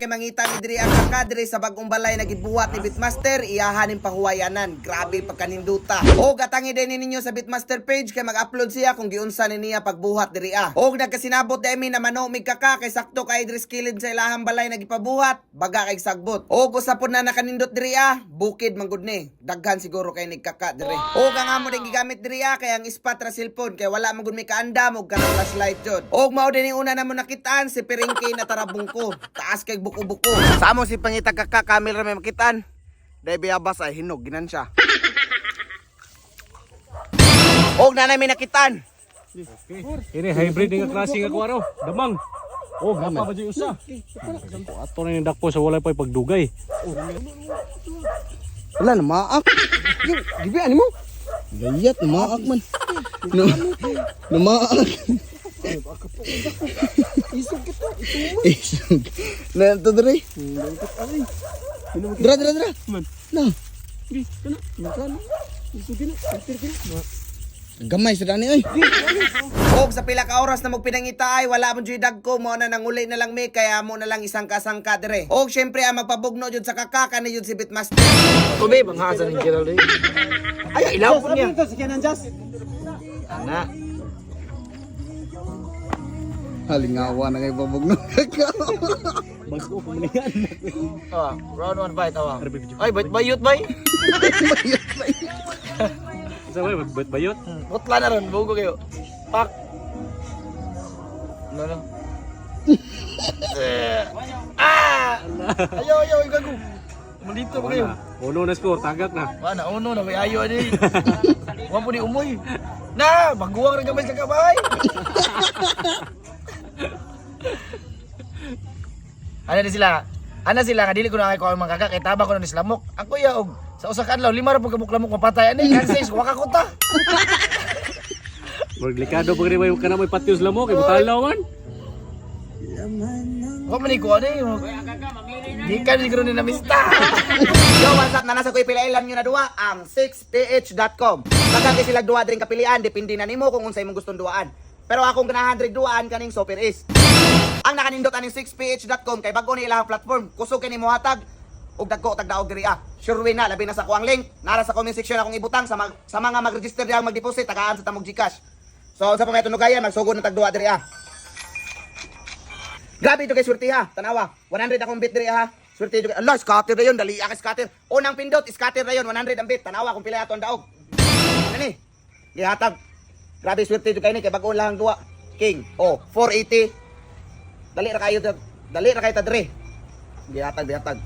kay mangita mi diri ang kaka diri sa bagong balay na gibuhat ni Bitmaster, iyahan ning pahuwayanan. Grabe pagkaninduta. Og atangi din ninyo sa Bitmaster page kay mag-upload siya kung giunsa ni niya pagbuhat diri ah. Og nagkasinabot dai mi na manomig kaka kay sakto kay diri kilid sa ilahang balay na gipabuhat, baga kay sagbot. Og usa pod na nakanindot diri ah, bukid man gud ni. Daghan siguro kay nigkaka diri. Og ang amo din gigamit diri ah kay ang ispat ra cellphone kay wala man gud may kaandam og kanang flashlight jud. Og mao din yung una na mo nakitaan si Piringki na tarabungko. Taas kay buko-buko. Sa amo si pangita kaka kamil ra may makitaan. Dahil biyabas ay hinog ginan siya. Og nanay may nakitaan. Ini hybrid nga klase nga kuwaro. Damang. Oh, gapa ba di usa? Ato na yung dakpo sa walay pa'y pagdugay. Wala na maak. Yung, gibi ani mo? Gayat maak man. No, namaak. Isog kita, ito. Isog. Na to dre. Dra dra dra. Man. Na. Gi, kana, kana. Isog gina, filter gina. Gamay sa dani oy. Og sa pila ka oras na magpinangita ay wala mo jud dagko mo na nanguli na lang mi kaya mo na lang isang kasangka dire. Og syempre ang magpabugno jud sa kaka kani jud si Bitmaster. Tubig, banghasa ng Gerald eh. Ay, ilaw po niya. Ito, sige nang Jas. Ana. Halingawa na kay babugno. Bago pa man yan. Oh, round one bite, awa. Ay, bayot bayot bay. Sa way bayot bayot. Putla na ron, bugo kayo. Pak. No, no. Eh, ah! Ayaw, ayaw, ay gago. Malito pa kayo. Uno na score, tagak na. Wala, uno na, may ayo ani. Wa po ni umoy. Na, baguwang rin gamay sa kamay. Ano na sila? Ana sila nga dili ko na kay ko ang mga kaka kay taba ko na ni lamok. Ang kuya og sa usa ka adlaw lima ra pud kabuk lamok mapatay ani kansis wa ka kuta. Maglikado pag rin ka na may patios lamok, ibutalaw man. Wa man ni ko ani. Di ka ni ni namista. Yo, what's up? Nana sa ko ipilailan nyo na duwa ang 6ph.com. Daghan kay sila duwa dring kapilian, depende na nimo kung unsay imong gustong duwaan. Pero akong ganahan dring duwaan kaning Super Is. Ang nakanindot aning 6ph.com kay bag-o ni ilahang platform, kusog kay nimo hatag og dagko tag daog diri ah. Sure win na labi na sa kuang link, nara sa comment section akong ibutang sa sa mga mag-register dihang mag-deposit tagaan sa tamog GCash. So sa pamay tunugayan magsugod na tag duwa diri ah. Grabe ito kay swerte ha. Tanawa. 100 akong bit diri ha. Swerte ito kay. Allah, scatter na yun. Dali ka scatter. Unang pindot, scatter na yun. 100 ang bit. Tanawa kung pila ato ang daog. Ano ni? Gihatag. Grabe swerte ito kay ni kay bag-o lang ang duwa. King. Oh, 480. Dali ra kayo. Dali ra kayo ta diri. Gihatag, gihatag.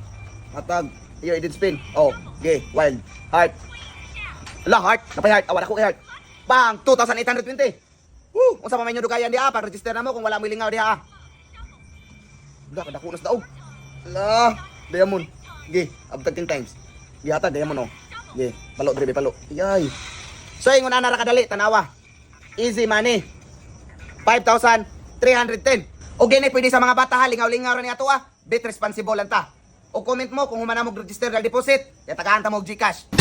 Hatag. Iyo, edit spin. Oh, gay, wild. Heart. Allah, heart. Napay heart. Awala ko kay heart. Bang! 2,820. Woo! Unsa pa man inyo dugayan diha, pag-register na mo kung wala mo lingaw diha. Ah. Wala, kadako na sa daog. Ala, diamond. Ge, abtag 10 times. Gihatag diamond oh. Ge, palo dire palo. Yay. So ingon ana ra kadali tanawa. Easy money. 5,310. O gini pwede sa mga bata ha, lingaw-lingaw ra ni ato ah. Bit responsible lang ta. O comment mo kung humana mo register dahil deposit, yatagaan ta mo og GCash.